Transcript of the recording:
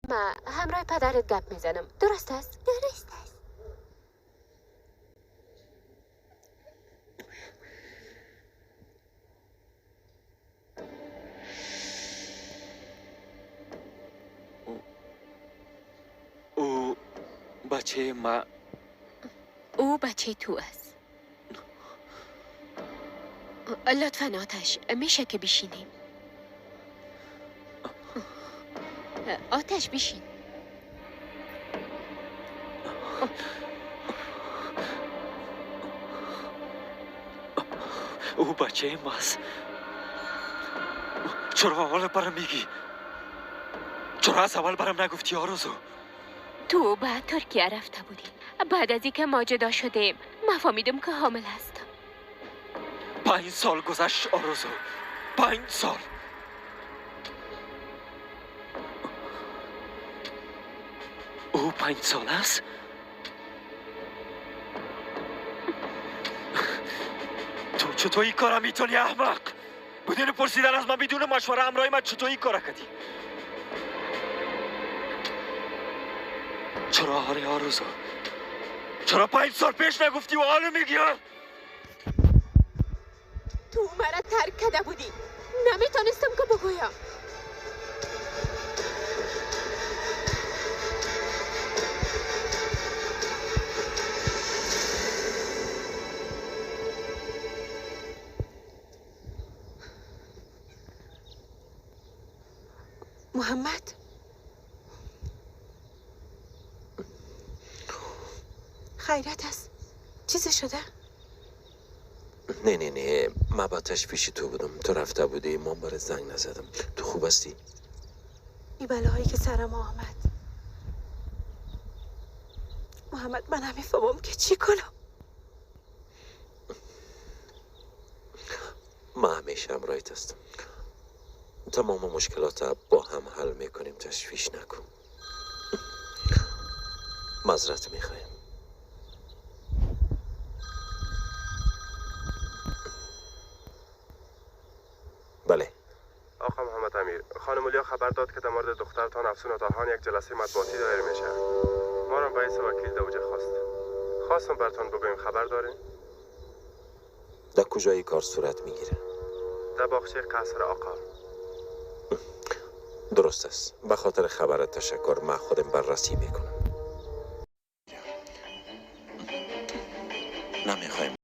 من همراه پدرت گپ میزنم. درست است؟ درست است. او بچه ما. او بچه تو است. لطفا آتش، میشه که بشینیم؟ آتش بشین. او بچه ماست. چرا اول برام میگی؟ چرا از اول برام نگفتی آرزو؟ تو به ترکیه رفته بودی. بعد از اینکه ما جدا شدیم ما فهمیدم که حامل هستم. 5 سال گذشت آرزو، 5 سال. او 5 سال است؟ تو چطور این کارا میتونی احمق؟ بدون پرسیدن از من، بدون مشوره همراه من چطور این کارا کردی؟ چرا آره آرزو؟ چرا 5 سال پیش نگفتی و حالا میگی؟ تو مرا ترک کرده بودی، نمیتونستم که بگویم. محمد، خیرت است؟ چیزی شده؟ نه نه نه، من با تشویش تو بودم. تو رفته بودی، من برات زنگ نزدم. تو خوب هستی؟ این بلاهایی که سرم آمد محمد، من نمیفهمم که چی کنم. من همیشه همراهت هستم. تمام مشکلات با هم حل میکنیم، تشویش نکن. معذرت میخوایم. بله آقا محمد امیر، خانم اولیا خبر داد که در مورد دخترتان افسون آتاهان یک جلسه مطبوعاتی دایر میشه. ما را باعث وکیل دوجه خواستم براتان بگویم. خبر دارین؟ در کجای کار صورت میگیره؟ در باغچه قصر آقا. درست است. به خاطر خبر تشکر. من خودم بررسی میکنم. نمیخوایم